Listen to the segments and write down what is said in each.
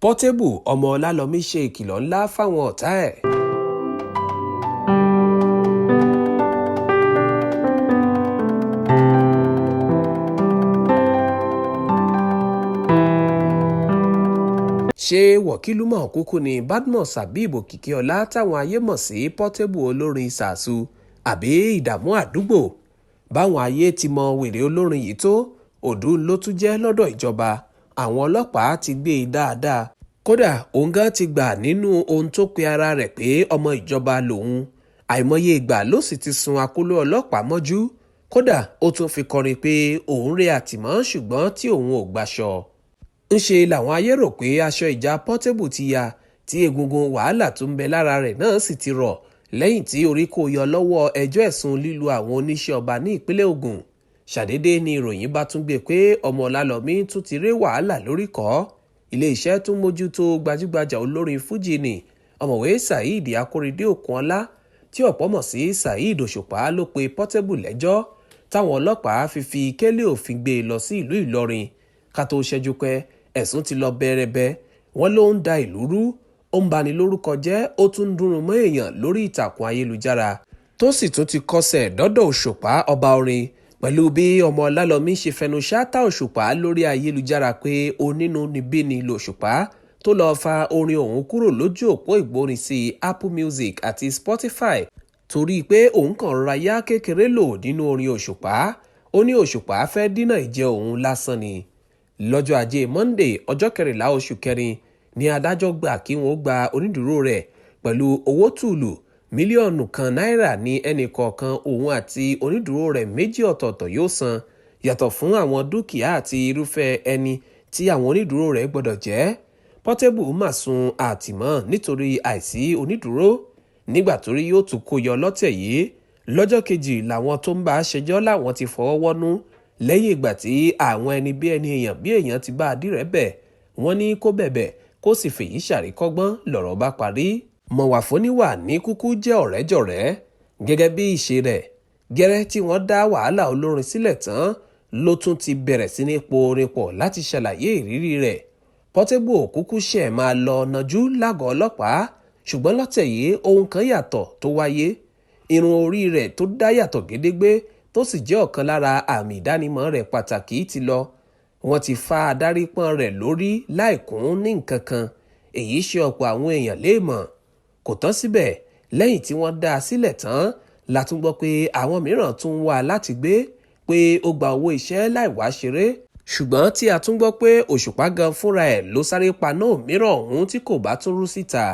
Portable ọmọ ọlálọ́mí ṣe ìkìlọ̀ ńlá fáwọn ọ̀tá ẹ̀. Ṣé wọ́kìlúmọ̀ kúkú ni Badmus Habeeb Òkìkíọlá táwọn ayé mọ̀ sí Portable olórin Sàásù, àbí ìdààmú àdúgbò? Báwọn ayé ti mọ wèrè olórin yìí tó, òdú ló tún jẹ́ lọ́dọ̀ ìjọba. Àwọn ọlọ́pàá ti gbé e dáadáa. Kódà òun gan ti gbà nínú ohun tó pe ara rẹ̀ pé ọmọ ìjọba lòun. Àìmọye ìgbà ló sì ti sun akóló ọlọ́pàá mọ́jú. Kódà ó tún fi kọrin pé òun rẹ àtìmọ́ ṣùgbọ́n tí òun ò gbaṣọ. Ńṣe làwọn ayé rò pé aṣọ ìjà Portable ti ya, tí egungun wàhálà tó ń bẹ lára rẹ̀ náà sì ti rọ̀ lẹ́yìn tí orí kó yọ lọ́wọ́ ẹjọ́ ẹ̀sùn lílu àwọn oníṣẹ́ ọba ní ìpínlẹ̀ Ògùn. Ṣàdédé ni ìròyìn bá tún gbé pé ọmọ Ọlálọ́mí tún ti rí wàhálà lórí kọ́. Iléeṣẹ́ tó ń mójútó gbajúgbajà olórin fújì ni ọ̀mọ̀wé Saheed Akóredé Òkunọlá, tí ọ̀pọ̀ mọ̀ sí Saheed Òṣùpá, ló pe Portable lẹ́jọ́ táwọn ọlọ́pàá fi fi kélé òfin gbé e lọ sí ìlú Ìlọrin. Ká tó ṣẹ́jú pẹ́, ẹ̀sùn ti lọ bẹ́rẹ́bẹ́. Wọ́n ló ń da ìlú rú, ó ń bani lórúkọ jẹ́, ó tún ń dúnrún mọ́ èèyàn lórí ìtàkùn ayélujára, tó sì tún ti kọsẹ̀ dọ́dọ̀ Òṣùpá ọba orin. Pẹ̀lú bí ọmọ Ọlálọ́mí ṣe fẹnu ṣáátá Òṣùpá lórí ayélujára pé onínúnibíni lòṣùpá tó lọ́ọ́ fa orin òun kúrò lójú òpó ìgbórin sí Apple Music àti Spotify torí pé òun kàn rọra yá kékeré lò nínú orin Òṣùpá. Ó ní Òṣùpá fẹ́ dínà ìjẹ òun lásán ni. Lọ́jọ́ ajé Monday, ọjọ́ 14 oṣù kẹrin ní adájọ́ gbà kí wọ́n gba onídùúró rẹ̀ pẹ̀lú owó tùlù 1 mílíọ̀nù náírà ní ẹnì kọ̀ọ̀kan òun àti onídùúró rẹ̀ méjì ọ̀tọ̀ọ̀tọ̀ yóò san, yàtọ̀ fún àwọn dúkìá àti irúfẹ́ ẹni tí àwọn onídùúró rẹ̀ gbọ́dọ̀ jẹ́. Portable mà sun àtìmọ́ nítorí àìsí onídùúró nígbà torí yóò tún kó yọ lọ́tẹ̀ yìí. Lọ́jọ́ kejì làwọn tó ń bá a ṣẹjọ́ láwọn ti fọwọ́ wọ́nú lẹ́yìn ìgbà tí àwọn ẹni bí ẹni èèyàn bí èèyàn ti bá a dìrẹ́ bẹ̀. Wọ́n ní kó bẹ̀bẹ̀ kó sì fèyí ṣàríkọ́gbọ́n, lọ̀rọ̀ bá parí. Mọ̀wàfóníwà ní kúkú jẹ́ ọ̀rẹ́jọ̀rẹ́ gẹ́gẹ́ bí ìṣe rẹ̀. Gẹ́rẹ́ tí wọ́n dá wàhálà olórin sílẹ̀ tán ló tún ti bẹ̀rẹ̀ sí ní po orin pọ̀ láti ṣàlàyé ìrírí rẹ̀. Portable òkúkú ṣẹ̀ máa lọ nájú lágọ̀ọ́ ọlọ́pàá, ṣùgbọ́n lọ́tẹ̀ yìí ohun kan yàtọ̀ tó wáyé. Irun orí rẹ̀ tó dá yàtọ̀ gédégbé, tó sì jẹ́ ọ̀kan lára àmì ìdánimọ̀ rẹ̀ pàtàkì, ti lọ. Wọ́n ti fa adarí pọ́n rẹ̀ lórí láìkún ní nǹkan kan. Èyí ṣe ọ̀pọ̀ àwọn èèyàn léèmọ̀. Kò tán síbẹ̀, lẹ́yìn tí wọ́n dá a sílẹ̀ tán la tún gbọ́ pé àwọn mìíràn tún ń wá a láti gbé, pé ó gba owó iṣẹ́ láì wá ṣeré, ṣùgbọ́n tí a tún gbọ́ pé Òṣùpá gan fúnra ẹ̀ ló sáré paná òmíràn ọ̀hún tí kò bá tún rú síta.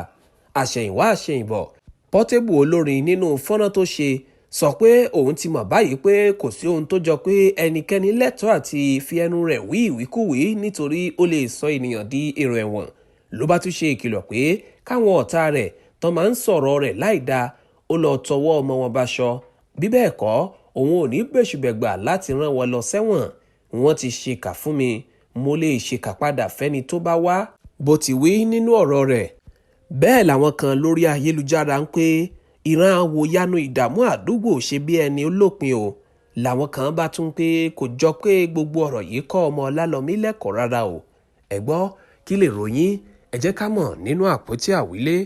Àṣẹ̀yìnwá àṣẹ̀yìnbọ̀, Portable olórin nínú fọ́nrán tó ṣe sọ pé òun ti mọ̀ báyìí pé kò sí ohun tó jọ pé ẹnikẹ́ni lẹ́tọ̀ọ́ àti fi ẹnu rẹ̀ wí ìwíkúwìí, nítorí ó lè sọ ènìyàn di èrò ẹ̀wọ̀n. Ló bá tún ṣe ìkìlọ̀ pé káwọn ọ̀tá rẹ̀ tán máa ń sọ̀rọ̀ rẹ̀ láì dáa ó lọ tọwọ́ ọmọ wọn báṣọ, bí bẹ́ẹ̀ kọ́ òun ò ní bẹ̀ṣùbẹ̀gbà láti rán wọn lọ sẹ́wọ̀n. Wọ́n ti ṣèkà fún mi, mo lè ṣèkà padà fẹ́ni tó bá wá, bó ti wí nínú ọ̀rọ̀ rẹ̀. Bẹ́ẹ̀ làwọn kan lórí ayélujára ń pé ìran àwòyanu ìdààmú àdúgbò ṣe bí ẹni olópin o. Làwọn kan bá tún pé kò jọ pé gbogbo ọ̀rọ̀ yìí kọ́ ọmọ Ọlálọ́mí lẹ́kọ̀ọ́ rárá o. Ẹ gbọ́, kí lè ròyìn? Ẹ jẹ́ ká mọ̀ nínú àpótí àwílé.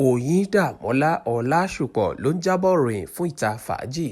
Òyìndàmọ́lá Ọlásùpọ̀ ló ń jábọ̀ ròyìn fún Ìta Fàájì.